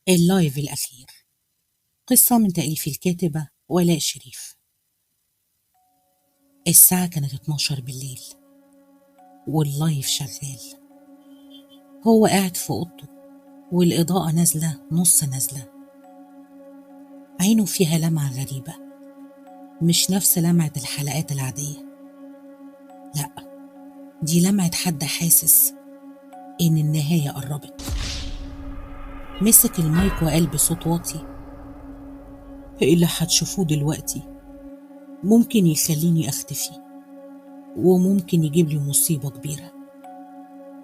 ال live الأخير، قصة من تأليف الكاتبة ولاء شريف. الساعة كانت 12 بالليل وال live شغال. هو قاعد في أوضته والإضاءة نازلة نص نازلة، عينه فيها لمعة غريبة، مش نفس لمعة الحلقات العادية، لأ دي لمعة حد حاسس إن النهاية قربت. مسك المايك وقال بصوت واطي: اللي هتشوفوه دلوقتي ممكن يخليني أختفي وممكن يجيب لي مصيبة كبيرة،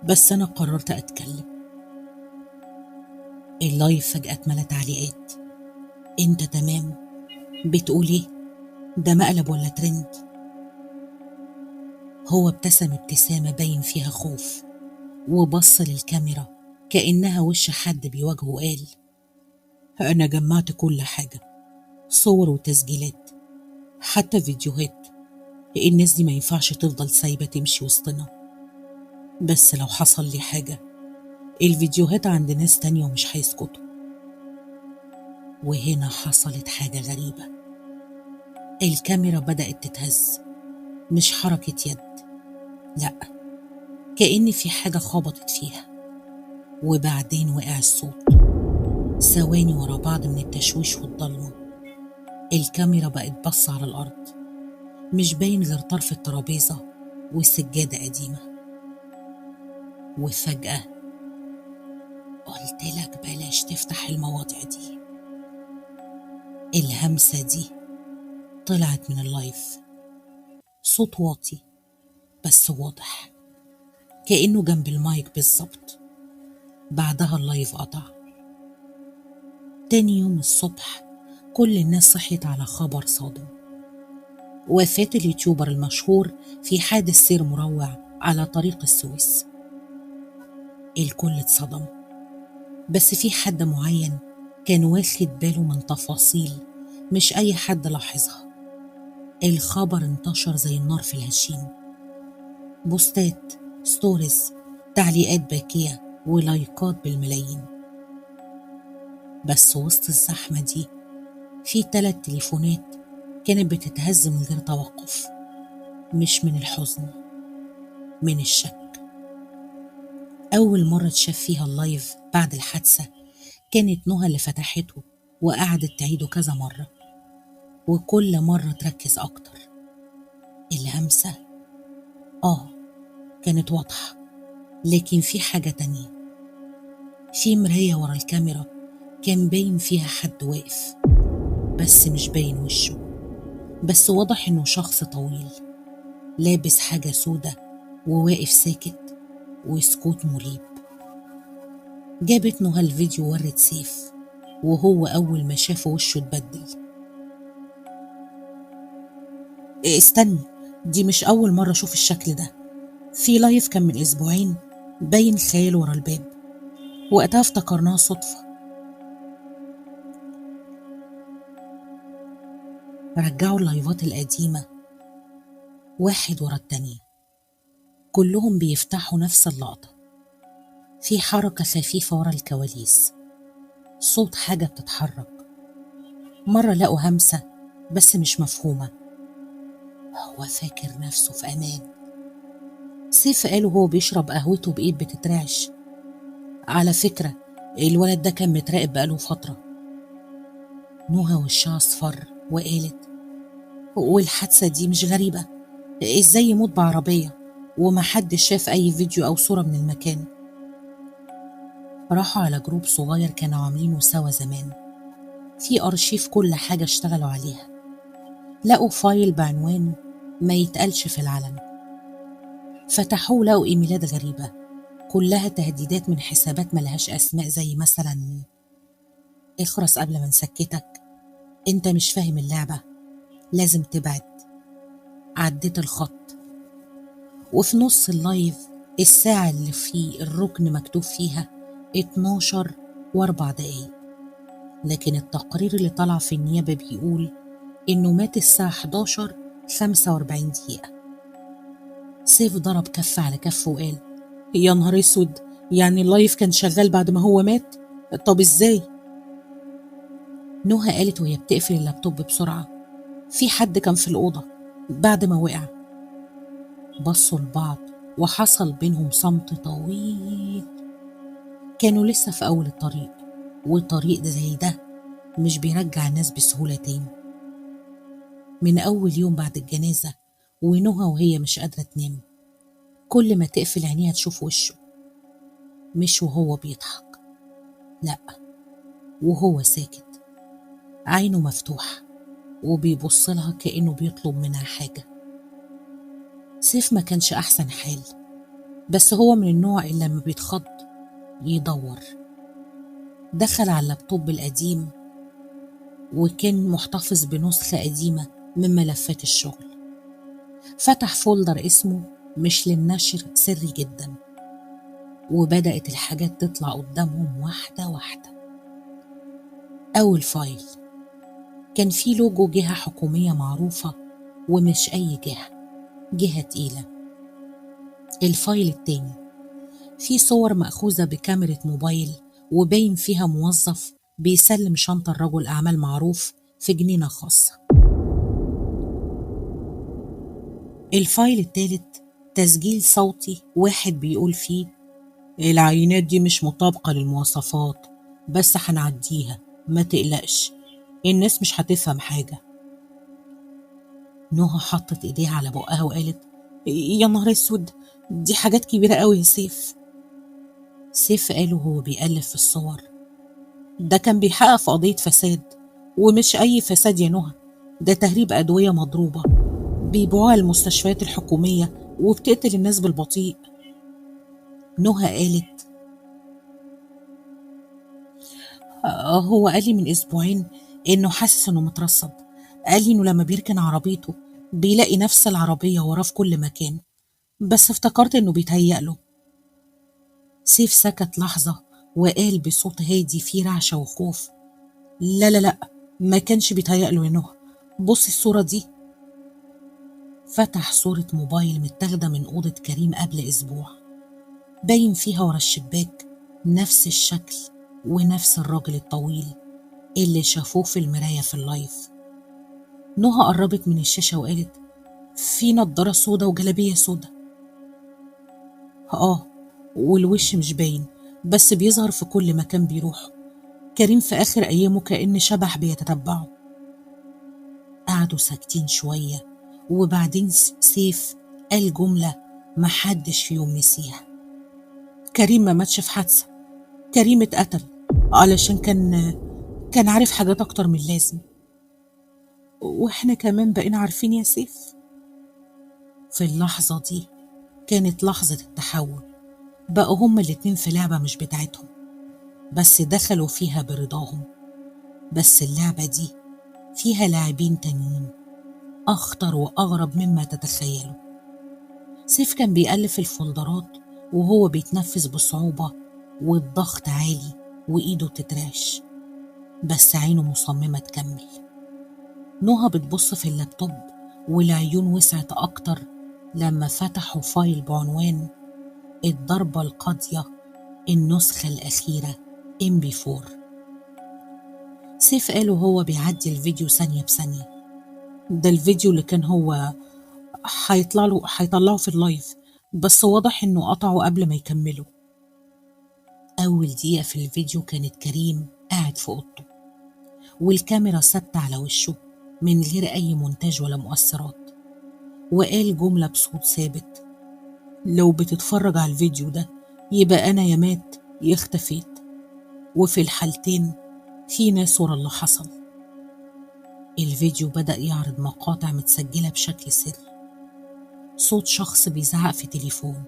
بس أنا قررت أتكلم. ال live فجأة اتملى تعليقات: أنت تمام؟ بتقول إيه؟ ده مقلب ولا ترند؟ هو ابتسم ابتسامة باين فيها خوف وبص للكاميرا كأنها وش حد بيواجهه وقال: أنا جمعت كل حاجة، صور وتسجيلات، حتى فيديوهات. الناس دي ما ينفعش تفضل سايبة تمشي وسطنا، بس لو حصل لي حاجة الفيديوهات عند ناس تانية ومش هيسكتوا. وهنا حصلت حاجة غريبة، الكاميرا بدأت تتهز، مش حركة يد، لأ، كأن في حاجة خبطت فيها. وبعدين وقع الصوت، ثواني ورا بعض من التشويش والضلمة. الكاميرا بقت بص على الأرض، مش باين غير طرف الترابيزة والسجادة قديمة. وفجأة قلت لك بلاش تفتح المواضيع دي. الهمسة دي طلعت من ال live، صوت واطي بس واضح، كأنه جنب المايك بالظبط. بعدها ال live قطع. تاني يوم الصبح كل الناس صحيت على خبر صادم: وفاة ال YouTuber المشهور في حادث سير مروع على طريق السويس. الكل اتصدم، بس في حد معين كان واخد باله من تفاصيل مش أي حد لاحظها. الخبر انتشر زي النار في الهشيم، بوستات، stories، تعليقات باكية ولايكات بالملايين. بس وسط الزحمة دي في 3 تليفونات كانت بتتهز من غير توقف، مش من الحزن، من الشك. أول مرة تشاف فيها ال live بعد الحادثة كانت نهى اللي فتحته وقعدت تعيده كذا مرة، وكل مرة تركز أكتر. الهمسة كانت واضحة، لكن في حاجة تانية، في مراية ورا الكاميرا كان باين فيها حد واقف، بس مش باين وشه، بس واضح إنه شخص طويل لابس حاجة سودة وواقف ساكت وسكوت مريب. جابت نهى الفيديو ورت سيف، وهو أول ما شافه وشه اتبدل. استني، دي مش أول مرة أشوف الشكل ده. في live كان من أسبوعين باين خيال ورا الباب، وقتها افتكرناها صدفة. رجعوا اللايفات القديمة واحد ورا التانية، كلهم بيفتحوا نفس اللقطة، في حركة خفيفة ورا الكواليس، صوت حاجة بتتحرك. مرة لقوا همسة بس مش مفهومة، هو فاكر نفسه في أمان. سيف قال وهو بيشرب قهوته بإيد بتترعش: على فكرة الولد ده كان متراقب بقاله فترة. نهى وشها اصفر وقالت: والحادثة دي مش غريبة، ازاي يموت بعربية ومحدش شاف أي فيديو أو صورة من المكان؟ راحوا على group صغير كانوا عاملينه سوا زمان، في أرشيف كل حاجة اشتغلوا عليها. لقوا file بعنوان ما يتقالش في العلن، فتحوه لقوا إيميلات غريبة كلها تهديدات من حسابات ملهاش أسماء، زي مثلا: اخرس قبل ما نسكتك، انت مش فاهم اللعبة، لازم تبعد، عديت الخط. وفي نص ال live الساعة اللي في الركن مكتوب فيها 12:04، لكن التقرير اللي طلع في النيابة بيقول إنه مات الساعة 11:45. سيف ضرب كف على كف وقال: يا نهار اسود، يعني ال live كان شغال بعد ما هو مات؟ طب ازاي؟ نهى قالت وهي بتقفل اللابتوب بسرعة: في حد كان في الأوضة بعد ما وقع. بصوا لبعض وحصل بينهم صمت طويل. كانوا لسه في أول الطريق، والطريق زي ده مش بيرجع الناس بسهولة تاني. من أول يوم بعد الجنازة ونهى وهي مش قادرة تنام، كل ما تقفل عينيها تشوف وشه، مش وهو بيضحك، لأ، وهو ساكت، عينه مفتوحة وبيبص لها كأنه بيطلب منها حاجة. سيف ما كانش أحسن حال، بس هو من النوع اللي لما بيتخض يدور. دخل على اللابتوب القديم وكان محتفظ بنسخة قديمة من ملفات الشغل. فتح folder اسمه مش للنشر سري جدا، وبدأت الحاجات تطلع قدامهم واحدة واحدة. أول file كان فيه لوجو جهة حكومية معروفة، ومش أي جهة، جهة تقيلة. ال file التاني فيه صور مأخوذة بكاميرا موبايل، وباين فيها موظف بيسلم شنطة لرجل أعمال معروف في جنينة خاصة. ال file التالت تسجيل صوتي واحد بيقول فيه: العينات دي مش مطابقة للمواصفات، بس هنعديها، ما تقلقش، الناس مش هتفهم حاجة. نهى حطت ايديها على بقها وقالت: يا نهار اسود، دي حاجات كبيرة قوي يا سيف. سيف قال وهو بيألف في الصور: ده كان بيحقق في قضية فساد، ومش أي فساد يا نهى، ده تهريب أدوية مضروبة بيبيعوها المستشفيات الحكومية وبتقتل الناس بالبطيء. نهى قالت: هو قال لي من أسبوعين إنه حاسس إنه مترصد، قال لي إنه لما بيركن عربيته بيلاقي نفس العربية وراه في كل مكان، بس افتكرت إنه بيتهيأ له. سيف سكت لحظة وقال بصوت هادي فيه رعشة وخوف: لا لا لا، ما كانش بيتهيأ له يا نهى، بصي الصورة دي. فتح صورة موبايل متاخدة من أوضة كريم قبل أسبوع، باين فيها ورا الشباك نفس الشكل ونفس الراجل الطويل اللي شافوه في المراية في ال live. نهى قربت من الشاشة وقالت: في نضارة سودا وجلابية سودا، والوش مش باين بس بيظهر في كل مكان بيروحه. كريم في آخر أيامه كأن شبح بيتتبعه. قعدوا ساكتين شوية، وبعدين سيف قال جملة محدش في يوم نسيها: كريم ما ماتش في حادثة، كريم اتقتل علشان كان عارف حاجات أكتر من اللازم، وإحنا كمان بقينا عارفين يا سيف. في اللحظة دي كانت لحظة التحول، بقوا هما الاتنين في لعبة مش بتاعتهم، بس دخلوا فيها برضاهم. بس اللعبة دي فيها لاعبين تانيين أخطر وأغرب مما تتخيلوا. سيف كان بيألف الفولدرات وهو بيتنفس بصعوبة والضغط عالي وإيده بتترعش، بس عينه مصممة تكمل. نهى بتبص في اللابتوب والعيون وسعت أكتر لما فتحوا file بعنوان الضربة القاضية النسخة الأخيرة MP4. سيف قال وهو بيعدي الفيديو ثانية بثانية: ده الفيديو اللي كان هو هيطلعه في ال live، بس واضح انه قطعه قبل ما يكمله. أول دقيقة في الفيديو كانت كريم قاعد في أوضته والكاميرا ثابتة على وشه من غير أي مونتاج ولا مؤثرات، وقال جملة بصوت ثابت: لو بتتفرج على الفيديو ده يبقى أنا يا مات يا اختفيت، وفي الحالتين في ناس ورا اللي حصل. الفيديو بدأ يعرض مقاطع متسجلة بشكل سري، صوت شخص بيزعق في تليفون: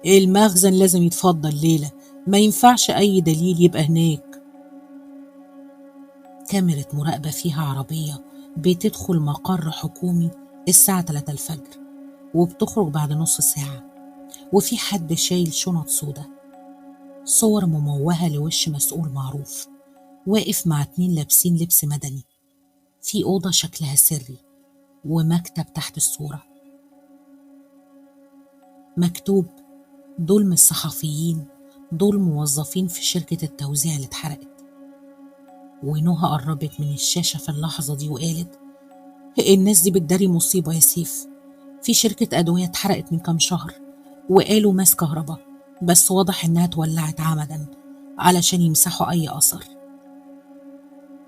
المخزن لازم يتفضل الليلة، ما ينفعش أي دليل يبقى هناك. كاميرا مراقبة فيها عربية بتدخل مقر حكومي الساعة 3 الفجر وبتخرج بعد نص ساعة، وفي حد شايل شنط سودا. صور مموهة لوش مسؤول معروف واقف مع 2 لابسين لبس مدني في أوضة شكلها سري ومكتب تحت الصورة مكتوب: دول من الصحفيين، دول موظفين في شركة التوزيع اللي اتحرقت. ونهى قربت من الشاشة في اللحظة دي وقالت: الناس دي بتداري مصيبة يا سيف. في شركة أدوية اتحرقت من كام شهر وقالوا ماس كهرباء، بس واضح إنها اتولعت عمدا علشان يمسحوا أي أثر.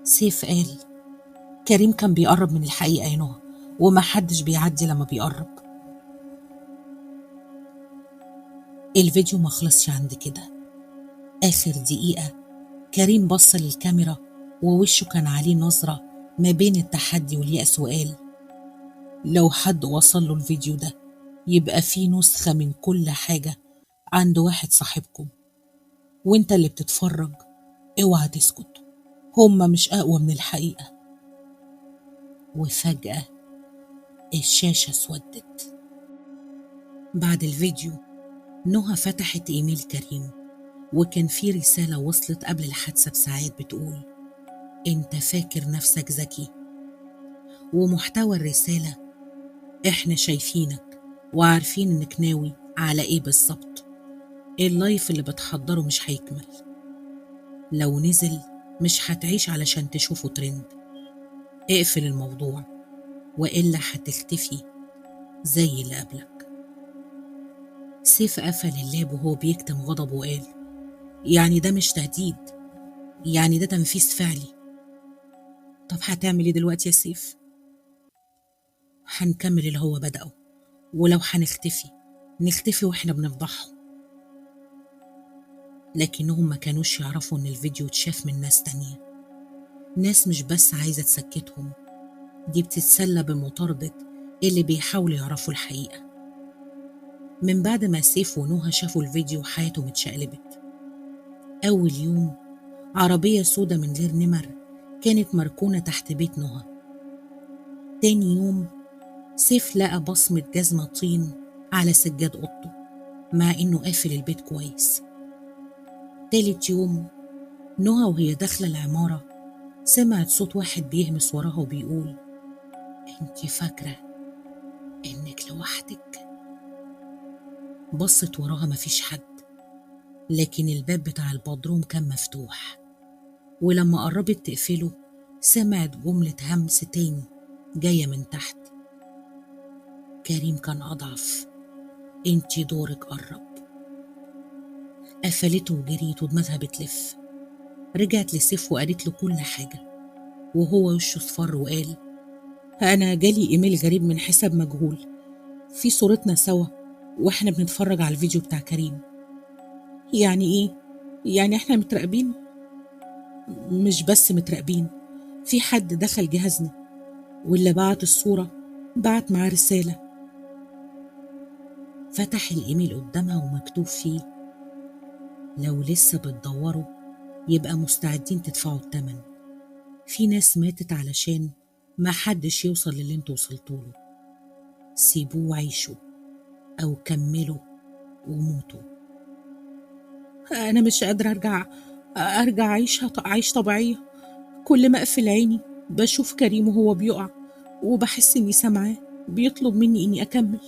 سيف قال: كريم كان بيقرب من الحقيقة يا نهى، وما حدش بيعدي لما بيقرب. الفيديو ما خلصش عند كده. آخر دقيقة كريم بص للكاميرا ووشه كان عليه نظرة ما بين التحدي واليأس وقال: لو حد وصل له الفيديو ده يبقى فيه نسخة من كل حاجة عند واحد صاحبكم، وانت اللي بتتفرج اوعى تسكت، هما مش أقوى من الحقيقة. وفجأة الشاشة اسودت. بعد الفيديو نهى فتحت إيميل كريم، وكان في رسالة وصلت قبل الحادثة بساعات بتقول: انت فاكر نفسك ذكي. ومحتوى الرسالة: احنا شايفينك وعارفين انك ناوي على ايه بالظبط، اللايف اللي بتحضره مش هيكمل، لو نزل مش هتعيش علشان تشوفه ترند، اقفل الموضوع وإلا هتختفي زي اللي قبلك. سيف قفل اللاب وهو بيكتم غضبه وقال: يعني ده مش تهديد، يعني ده تنفيذ فعلي. طب هتعمل ايه دلوقتي يا سيف؟ هنكمل اللي هو بدأه، ولو هنختفي نختفي واحنا بنفضحه. لكنهم ما كانوش يعرفوا ان الفيديو اتشاف من ناس تانية، ناس مش بس عايزة تسكتهم، دي بتتسلى بمطاردة اللي بيحاولوا يعرفوا الحقيقة. من بعد ما سيف ونهى شافوا الفيديو حياتهم اتشقلبت. أول يوم عربية سودة من غير نمر كانت مركونة تحت بيت نهى. تاني يوم سيف لقى بصمة جزمة طين على سجاد أوضته مع إنه قافل البيت كويس. تالت يوم نهى وهي داخلة العمارة سمعت صوت واحد بيهمس وراها وبيقول: انت فاكرة إنك لوحدك؟ بصت وراها مفيش حد، لكن الباب بتاع البدروم كان مفتوح، ولما قربت تقفله سمعت جملة همس تاني جاية من تحت: كريم كان أضعف، انتي دورك قرب. قفلته وجريت ودماغها بتلف. رجعت لسيف وقالت له كل حاجة، وهو وشه اصفر وقال: أنا جالي إيميل غريب من حساب مجهول في صورتنا سوا وإحنا بنتفرج على الفيديو بتاع كريم. يعني إيه؟ يعني إحنا متراقبين؟ مش بس متراقبين، في حد دخل جهازنا، واللي بعت الصورة بعت معاه رسالة. فتح الإيميل قدامها ومكتوب فيه: لو لسه بتدوروا يبقى مستعدين تدفعوا الثمن، في ناس ماتت علشان ما حدش يوصل للي انتوا وصلتوله، سيبوه وعيشوا أو كملوا وموتوا. أنا مش قادرة أرجع أعيش طبيعية. كل ما أقفل عيني بشوف كريم وهو بيقع، وبحس إني سامعاه بيطلب مني إني أكمل.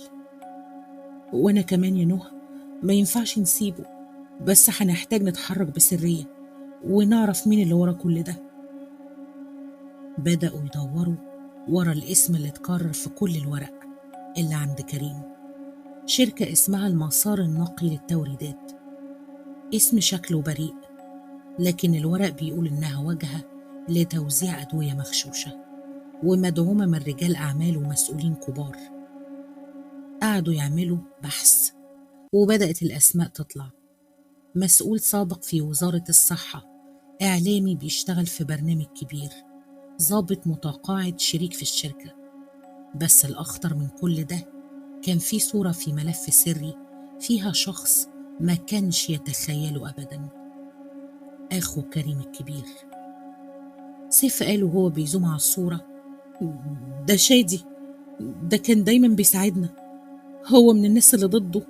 وأنا كمان يا نهى ما ينفعش نسيبه، بس هنحتاج نتحرك بسرية ونعرف مين اللي ورا كل ده. بدأوا يدوروا ورا الاسم اللي اتكرر في كل الورق اللي عند كريم، شركة اسمها المسار النقي للتوريدات. اسم شكله بريء، لكن الورق بيقول إنها واجهة لتوزيع أدوية مغشوشة ومدعومة من رجال أعمال ومسؤولين كبار. قعدوا يعملوا بحث وبدأت الأسماء تطلع: مسؤول سابق في وزارة الصحة، إعلامي بيشتغل في برنامج كبير، ضابط متقاعد شريك في الشركة. بس الأخطر من كل ده كان في صورة في ملف سري فيها شخص ما كانش يتخيله أبدا، أخو كريم الكبير. سيف قال وهو بيزوم على الصورة: ده شادي، ده كان دايما بيساعدنا، هو من الناس اللي ضده،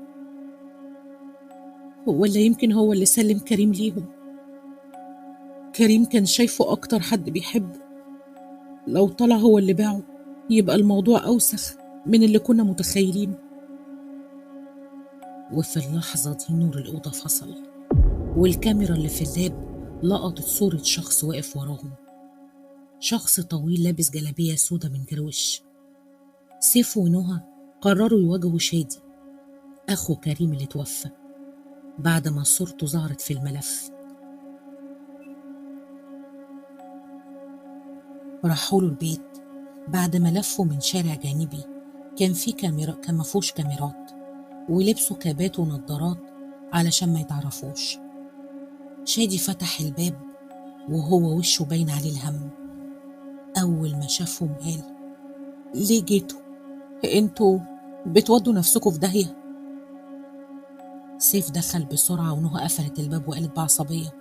ولا يمكن هو اللي سلم كريم ليهم. كريم كان شايفه أكتر حد بيحبه، لو طلع هو اللي باعه يبقى الموضوع أوسخ من اللي كنا متخيلينه. وفي اللحظة دي نور الأوضة فصل، والكاميرا اللي في اللاب لقطت صورة شخص واقف وراهم. شخص طويل لابس جلابية سودة من غير وش. سيف ونهى قرروا يواجهوا شادي أخو كريم اللي توفى بعد ما صورته ظهرت في الملف. راحوا له البيت بعد ما لفوا من شارع جانبي كان في كاميرا، كان مفهوش كاميرات، ولبسوا كابات ونظارات علشان ما يتعرفوش. شادي فتح الباب وهو وشه باين عليه الهم. أول ما شافهم قال: ليه جيتوا؟ انتوا بتودوا نفسكوا في داهية. سيف دخل بسرعة ونهى قفلت الباب وقالت بعصبية: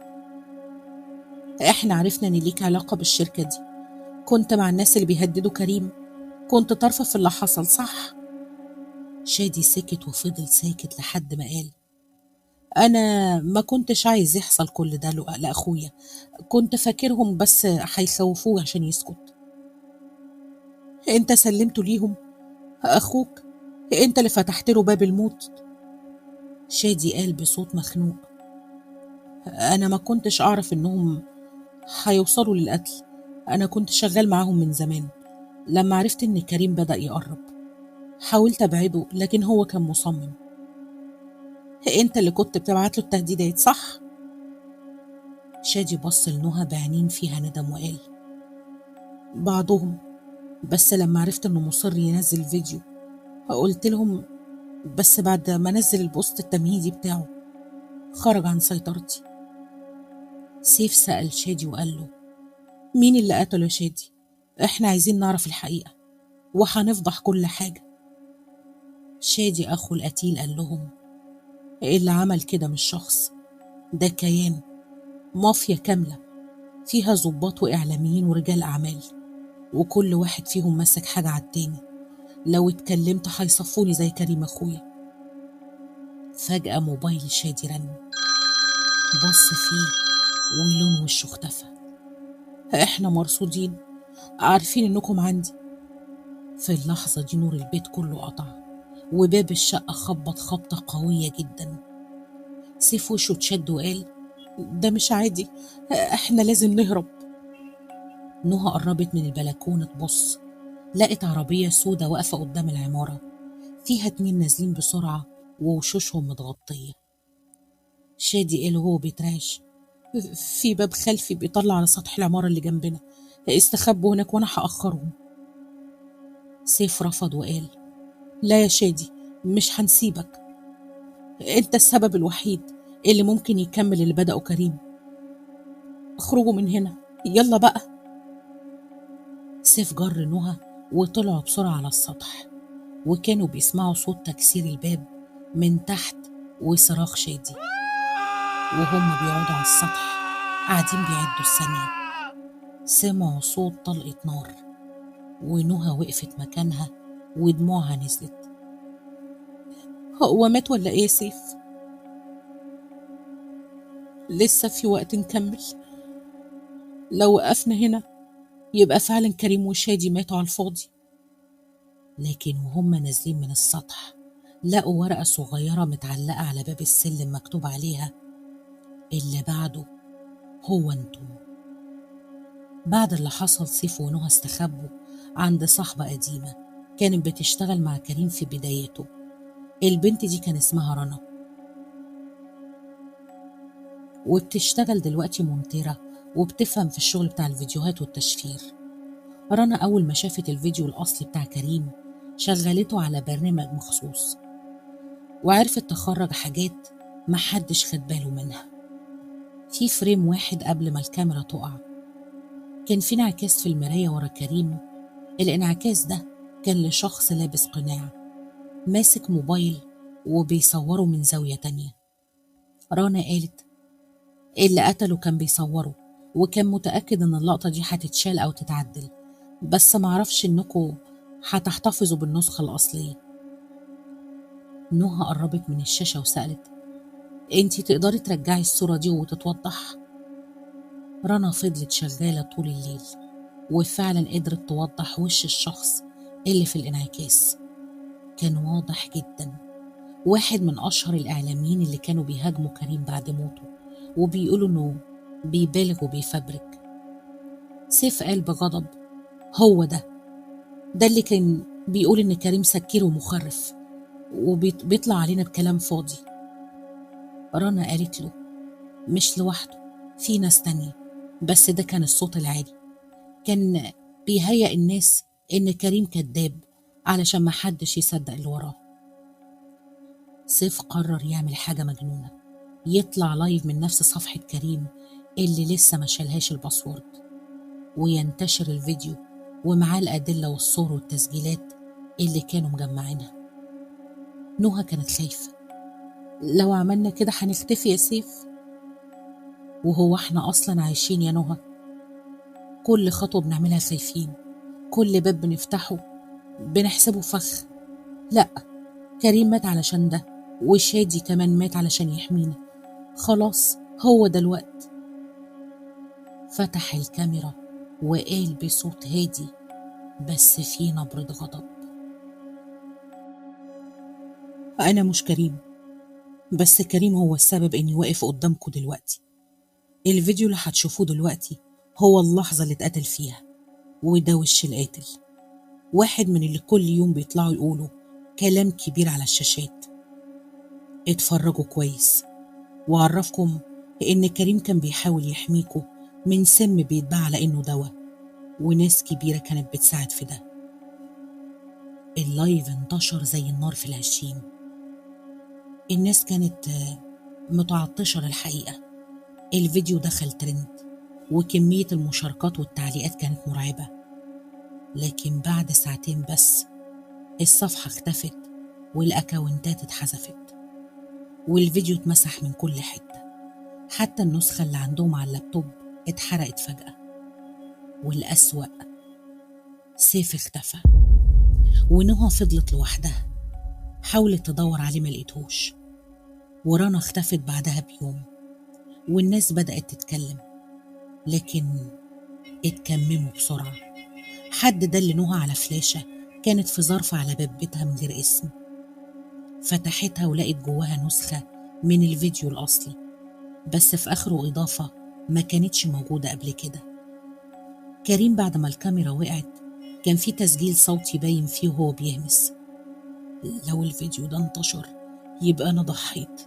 احنا عرفنا ان ليك علاقة بالشركة دي، كنت مع الناس اللي بيهددوا كريم، كنت طرفة في اللي حصل صح؟ شادي سكت وفضل ساكت لحد ما قال: أنا ما كنتش عايز يحصل كل ده لأخويا، كنت فاكرهم بس هيخوفوه عشان يسكت. أنت سلمته ليهم؟ أخوك أنت اللي فتحت له باب الموت. شادي قال بصوت مخنوق: أنا ما كنتش أعرف إنهم هيوصلوا للقتل، أنا كنت شغال معاهم من زمان. لما عرفت إن كريم بدأ يقرب حاولت أبعده، لكن هو كان مصمم. أنت اللي كنت بتبعت له التهديدات صح؟ شادي بص لنهى بعينين فيها ندم وقال: بعضهم، بس لما عرفت إنه مصر ينزل فيديو قلت لهم، بس بعد ما نزل البوست التمهيدي بتاعه خرج عن سيطرتي. سيف سأل شادي وقال له: مين اللي قتله يا شادي؟ احنا عايزين نعرف الحقيقة وهنفضح كل حاجة. شادي أخو القتيل قال لهم: اللي عمل كده مش شخص، ده كيان، مافيا كاملة فيها ضباط وإعلاميين ورجال أعمال، وكل واحد فيهم ماسك حاجة على التاني. لو اتكلمت هيصفوني زي كريم أخويا. فجأة موبايل شادي رن، بص فيه ولون وشه اختفى. احنا مرصودين، عارفين انكم عندي. في اللحظة دي نور البيت كله قطع، وباب الشقة خبط خبطة قوية جدا. سيف وشه اتشد وقال: ده مش عادي، احنا لازم نهرب. نهى قربت من البلكونة تبص، لقت عربية سودة واقفة قدام العمارة، فيها 2 نازلين بسرعة ووشوشهم متغطية. شادي قال وهو بيترعش: في باب خلفي بيطلع على سطح العمارة اللي جنبنا، استخبوا هناك وانا هأخرهم. سيف رفض وقال: لا يا شادي، مش هنسيبك، انت السبب الوحيد اللي ممكن يكمل اللي بدأه كريم. اخرجوا من هنا يلا بقى. سيف جر نهى وطلعوا بسرعة على السطح، وكانوا بيسمعوا صوت تكسير الباب من تحت وصراخ شادي. وهم بيقعدوا على السطح قاعدين بيعدوا الثانية، سمعوا صوت طلقة نار، ونهى وقفت مكانها ودموعها نزلت. هو مات ولا ايه يا سيف؟ لسه في وقت نكمل، لو وقفنا هنا يبقى فعلا كريم وشادي ماتوا على الفاضي. لكن وهم نازلين من السطح لقوا ورقة صغيرة متعلقة على باب السلم مكتوب عليها: اللي بعده هو انتم. بعد اللي حصل سيف ونهى استخبوا عند صاحبة قديمة كانت بتشتغل مع كريم في بدايته. البنت دي كان اسمها رنا، وبتشتغل دلوقتي مونتيرة وبتفهم في الشغل بتاع الفيديوهات والتشفير. رنا أول ما شافت الفيديو الأصلي بتاع كريم شغلته على برنامج مخصوص، وعرفت تخرج حاجات محدش خد باله منها. في فريم واحد قبل ما الكاميرا تقع كان في انعكاس في المراية ورا كريم. الانعكاس ده كان لشخص لابس قناع ماسك موبايل وبيصوره من زاوية تانية. رنا قالت اللي قتله كان بيصوره، وكان متأكد ان اللقطة دي هتتشال او تتعدل، بس معرفش انكم هتحتفظوا بالنسخة الأصلية. نهى قربت من الشاشة وسألت: انتي تقدري ترجعي الصورة دي وتتوضح؟ رنا فضلت شغالة طول الليل، وفعلا قدرت توضح وش الشخص اللي في الانعكاس. كان واضح جدا، واحد من أشهر الإعلاميين اللي كانوا بيهاجموا كريم بعد موته وبيقولوا إنه بيبالغ وبيفبرك. سيف قال بغضب: هو ده اللي كان بيقول إن كريم سكير ومخرف وبيطلع علينا بكلام فاضي. رنا قالت له: مش لوحده، في ناس تانية، بس ده كان الصوت العالي، كان بيهيأ الناس إن كريم كذاب علشان ما حدش يصدق اللي وراه. سيف قرر يعمل حاجة مجنونة، يطلع live من نفس صفحة كريم اللي لسه ما شالهاش ال password، وينتشر الفيديو ومعاه الأدلة والصور والتسجيلات اللي كانوا مجمعينها. نهى كانت خايفة، لو عملنا كده هنختفي يا سيف. وهو احنا أصلا عايشين يا نهى؟ كل خطوة بنعملها خايفين، كل باب بنفتحه بنحسبه فخ. لا، كريم مات علشان ده، وشادي كمان مات علشان يحمينا، خلاص هو ده الوقت. فتح الكاميرا وقال بصوت هادي بس فيه نبرة غضب: أنا مش كريم، بس كريم هو السبب إني واقف قدامكم دلوقتي. الفيديو اللي هتشوفوه دلوقتي هو اللحظة اللي اتقتل فيها، وده وش القاتل، واحد من اللي كل يوم بيطلعوا يقولوا كلام كبير على الشاشات. اتفرجوا كويس، وعرفكم إن كريم كان بيحاول يحميكوا من سم بيتباع على إنه دواء، وناس كبيرة كانت بتساعد في ده. ال live انتشر زي النار في الهشيم. الناس كانت متعطشة للحقيقة. الفيديو دخل ترند، وكمية المشاركات والتعليقات كانت مرعبة. لكن بعد ساعتين بس الصفحة اختفت، والأكاونتات اتحذفت، والفيديو اتمسح من كل حتة، حتى النسخة اللي عندهم على اللابتوب اتحرقت فجأة. والأسوأ، سيف اختفى، ونهى فضلت لوحدها، حاولت تدور عليه ما لقيتهوش. ورنا اختفت بعدها بيوم، والناس بدأت تتكلم، لكن اتكمموا بسرعة. حد دل نهى على فلاشة كانت في ظرف على باب بيتها من غير اسم. فتحتها ولقت جواها نسخة من الفيديو الأصلي، بس في آخره إضافة ما كانتش موجودة قبل كده. كريم بعد ما الكاميرا وقعت كان في تسجيل صوتي باين فيه وهو بيهمس: لو الفيديو ده انتشر يبقى أنا ضحيت،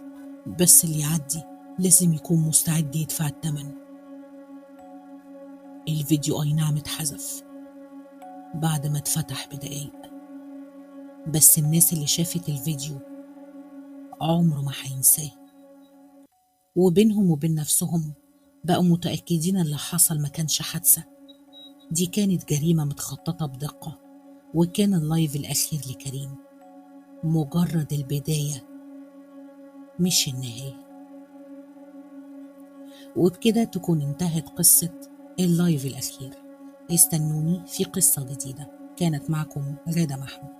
بس اللي يعدي لازم يكون مستعد يدفع الثمن. الفيديو أي نعم اتحذف بعد ما اتفتح بدقايق، بس الناس اللي شافت الفيديو عمره ما هينساه. وبينهم وبين نفسهم بقوا متأكدين اللي حصل ما كانش حادثة، دي كانت جريمة متخططة بدقة، وكان اللايف الأخير لكريم مجرد البداية مش النهاية. وبكده تكون انتهت قصة ال live الأخير. استنوني في قصة جديدة. كانت معكم غادة محمود.